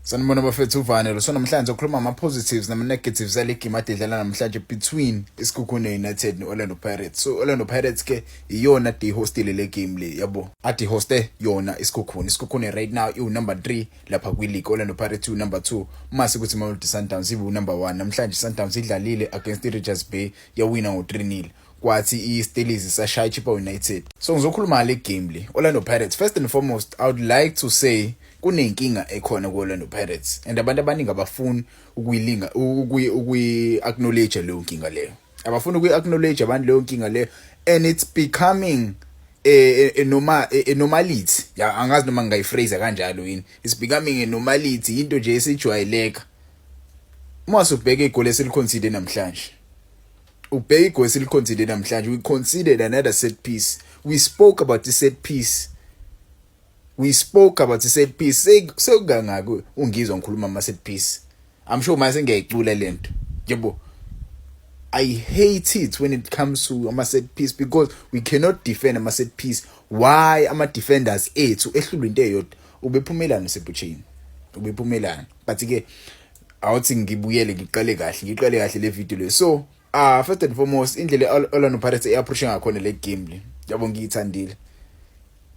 Sanibona bafethu, uvanelo. So namhlanje ukhuluma ama-positives nama-negatives ale game ade idlala namhlanje between iSekhukhune United ne-Orlando Pirates. So Orlando Pirates ke iyona ade ihostile le game le, yabo, ade ihoste yona iSekhukhune. ISekhukhune right now iwu-number 3 lapha kwi-league, Orlando Pirates iwu-number 2, mase kuthi Mamelodi Sundowns ibu-number 1. Namhlanje Sundowns idlalile against i-Richards Bay, yawina ngo-3-0, kwathi iStellies sashaya iChippa United. So ngizokhuluma ngale game le. Orlando Pirates, first and foremost, I would like to say kunenkinga ekhona ku-Orlando Pirates and abantu abaningi abafuni ukuyilinga ukuyi-acknowledge leyo nkinga leyo. Abafuni ukuyi-acknowledge abantu leyo nkinga leyo and it's becoming a normality. Ya, angazi noma ngingayiphrase kanjalo yini. It's becoming a normality, into nje esijwayeleka. Uma usubheka igoli esiliconcede namhlanje, ubheka igoli esiliconcede namhlanje, we conceded another set piece. We spoke about the set piece, we spoke about the set piece. Sekungangaki ungizwa ngikhuluma ama set piece? I'm sure mase ngiyayicula lento, yebo. I hate it when it comes to ama set piece because we cannot defend ama set piece. Why ama defenders ethu ehlulwa into eyodwa? Ubephumelana sebuchini, ubephumelana, but ke awuthi ngibuyele ngiqale kahle, ngiqale kahle le video le. So first and foremost, indlela Orlando Pirates e-approach ngakhona le game le, yabo, ngiyithandile,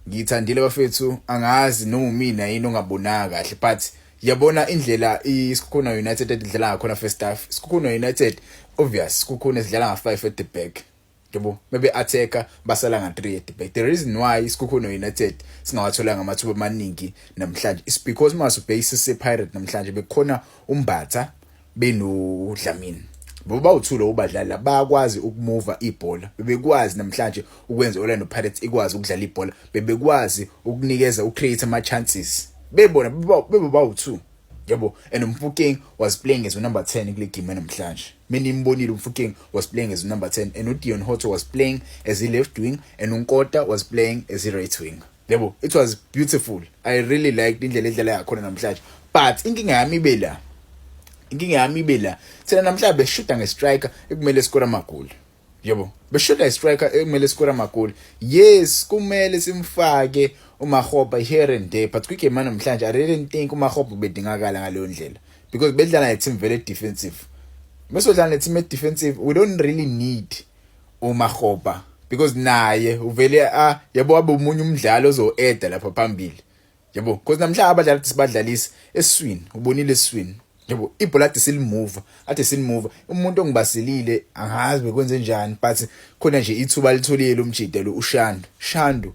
ngiyithandile bafethu. Angazi noma mina yini ongabonanga kahle, but yabona indlela iSekhukhune United edlala ngakhona first half. ISekhukhune United, obvious, Sekhukhune sidlala nga5 at the back, yabo, bebe attacker basala nga3 at the back. The reason why iSekhukhune United singawatholanga amathuba amaningi namhlanje is because mase base se Pirate namhlanje bekukhona uMbatha benoDlamini, bobawu-two ubadlali bayakwazi ukumuva ibhola. Bebekwazi namhlanje ukwenza Orlando Pirates ikwazi ukudlala ibhola, bebekwazi ukunikeza ucreate ama chances bebona bebe bawu-two, yabo. And uMofokeng was playing as number 10 kule game namhlanje. Mina imbonile, uMofokeng was playing as number 10 and uDeon Hotto was playing as a left wing and uNkota was playing as a right wing, yabo. It was beautiful. I really liked indlela edlala yakhona namhlanje, but inkinga yami ibe la, inkinga yami ibe la: thina namhlanje beshuta ngestriker ekumele score amagoli, yabo. Beshuta istriker ekumele score amagoli. Yes, kumele simfake uMakgopa here and there, but kwigame namhlanje I didn't think uMakgopa bedingakala ngaleyo ndlela because bedlala neteam vele defensive. Mesodlala neteam defensive, we don't really need uMakgopa because naye uvele ah, yabo, abe umunye umdlalo ozo-add lapha phambili, yabo, because namhlanje abadlali sibadlalisa eswini, ubonile eswini, yabo, ibhola ade silimuva, ade silimuva. Umuntu ongibasilile, angazi bekwenze njani, but khona nje ithuba litholile lo mjida lo uShandu. Shandu,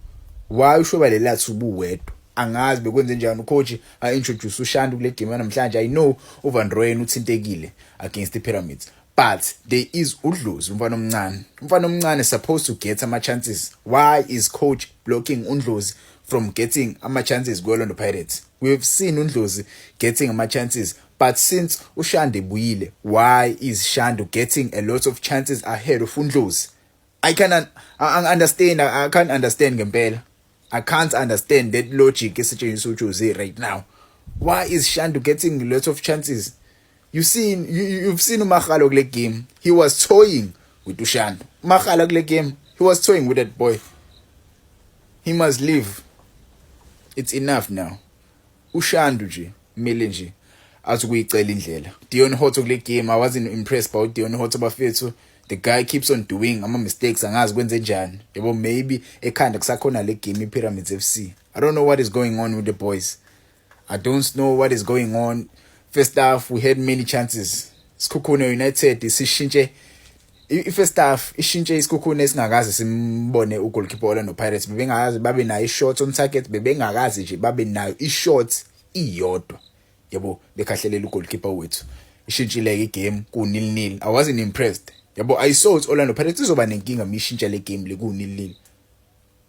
why ushoba lela thuba uwedwa? Angazi bekwenze njani ucoach a introduce uShandu kule game namhlanje. I know uVan Rooyen uthintekile against the Pyramids, but there is uDlozi, umfana omncane. Umfana omncane supposed to get ama chances. Why is coach blocking uNdlozi from getting ama chances ku Orlando Pirates? We have seen uNdlozi getting ama chances, but since uShandu ebuyile, why is Shandu getting a lot of chances ahead of uNdlozi? I cannot I understand. I can't understand ngempela. I can't understand that logic esetshenziswa uJose right now. Why is Shandu getting a lot of chances? You've seen uMahalo kule game. He was toying with uShandu. UMahalo kule game, he was toying with that boy. He must leave. It's enough now. uShandu nje kumele nje athi kuyicela indlela. Deon Hotto kule game, I wasn't impressed by Deon Hotto bafethu. The guy keeps on doing ama mistakes, angazi kwenze njani, yabo. Maybe ekhanda kusakhona le game iPyramids FC. I don't know what is going on with the boys. I don't know what is going on. First half we had many chances. Sekhukhune United sishintshe i-first half, ishintshe iSekhukhune esingakaze simbone ugoalkeeper Orlando Pirates. Bebengakaze babe nayo i-shot on target, bebengakaze nje babe nayo i-shot iyodwa, yabo, bekhahlelela ugoalkeeper wethu. Ishintshile igame ku 0-0. I wasn't impressed, yabo. I saw ukuthi Orlando Pirates izoba nenkinga mishintsha le game le ku 0-0.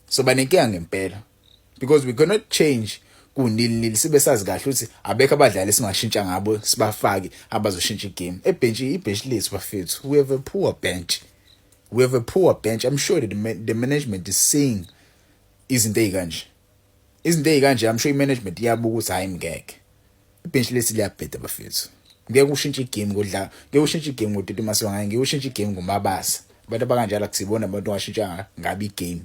So banenkinga ngempela because we cannot change ku 0-0 sibe sazi kahle ukuthi abekho abadlali esingashintsha ngabo sibafake abazoshintsha igame. Ebench, ibench lethu bafethu, we have a poor bench, we have a poor bench. I'm sure that the management is seeing izinto ezikanje, izinto ezikanje. I'm sure i-management iyabuka ukuthi hayi, ngeke, ibench lesi liyabheda bafethu. Ngeke ushintshe igame ngodla, ngeke ushintshe igame ngoTito Maswanganyi, ngeke ushintshe igame ngoMabasa. Abantu abakanjalo akusibona abantu ongashintsha ngabe igame,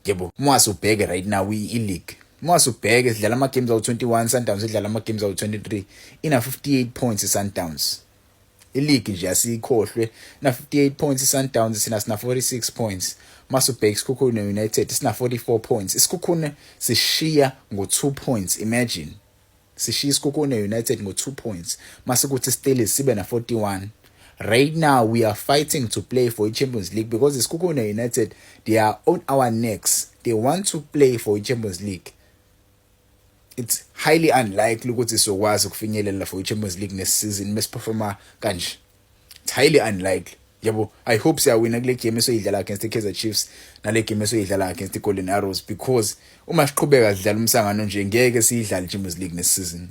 yebo. Uma ubheke right now i-league Uma ubheke, sidlala ama games awu21, Sundowns idlala ama games awu23, ina 58 points iSundowns. I-league nje asikhohlwe, na 58 points iSundowns, sina 46 points. Masubheka iSekhukhune United sina 44 points. ISekhukhune sishiya ngo2 points. Imagine, sishiya iSekhukhune United ngo2 points. Mase kuthi Stellies sibe na 41. Right now we are fighting to play for i-Champions League because iSekhukhune United, they are on our necks. They want to play for i-Champions League. It's highly unlikely ukuthi sizokwazi ukufinyelela for i-Champions League next season mesiperforma kanje. It's highly unlikely, yabo. I hope siyawina kule game esoyidlala against i-Kaizer Chiefs nale game esoyidlala against i-Golden Arrows, because uma siqhubeka sidlala umsangano nje, ngeke siyidlale i-Champions League next season.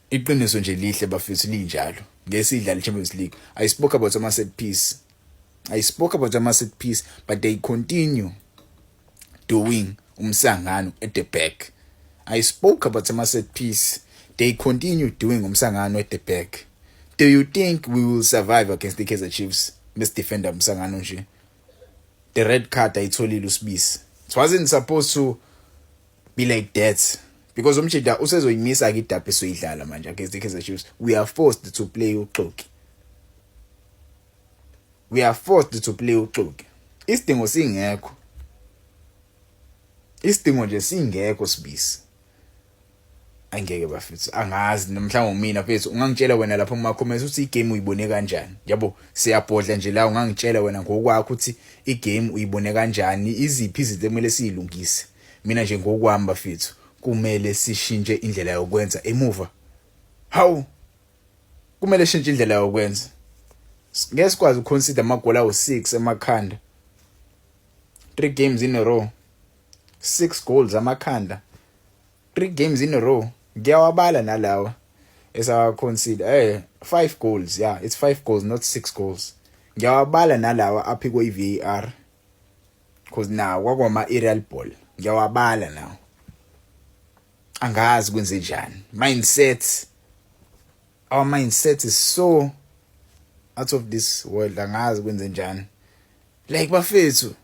Iqiniso nje lihle, bafethu, linjalo, ngeke siyidlale i-Champions League. I spoke about ama set piece. I spoke about ama set piece, but they continue doing umsangano at the back. I spoke about ama set piece. They continue doing umsangano at the back. Do you think we will survive against the Kaizer Chiefs mesidefenda umsangano nje? The red card ayitholile uSibisi, it wasn't supposed to be like that, because umjida usezoyimisa ke idabi esoyidlala manje against the Kaizer Chiefs. We are forced to play uXoki. We are forced to play uXoki, isidingo singekho, isidingo nje singekho. Sibisi angeke, bafethu, angazi mhlawumbe mina, mfethu, ungangitshela wena lapho kuma comments ukuthi igame uyibone kanjani, yabo. Siyabhodla nje la. Ungangitshela wena ngokwakho ukuthi igame uyibone kanjani, iziphi izinto ekumele siyilungise. Mina nje ngokwami, bafethu, kumele sishintshe indlela yokwenza emuva. Hawu, kumele shintshe indlela yokwenza. Ngeke sikwazi ukuconcede amagoli awu6 emakhanda, 3 games in a row, 6 goals amakhanda, 3 games in a row. Ngiyawabala nalawa esawaconcede, 5 goals. Yeah, it's 5 goals, not 6 goals. Ngiyawabala nalawa aphikwe iVAR, because now kwakwama aerial ball. Ngiyawabala now. Angazi kwenze njani. Mindset, our mindset is so out of this world. Angazi kwenze njani. Like, bafethu,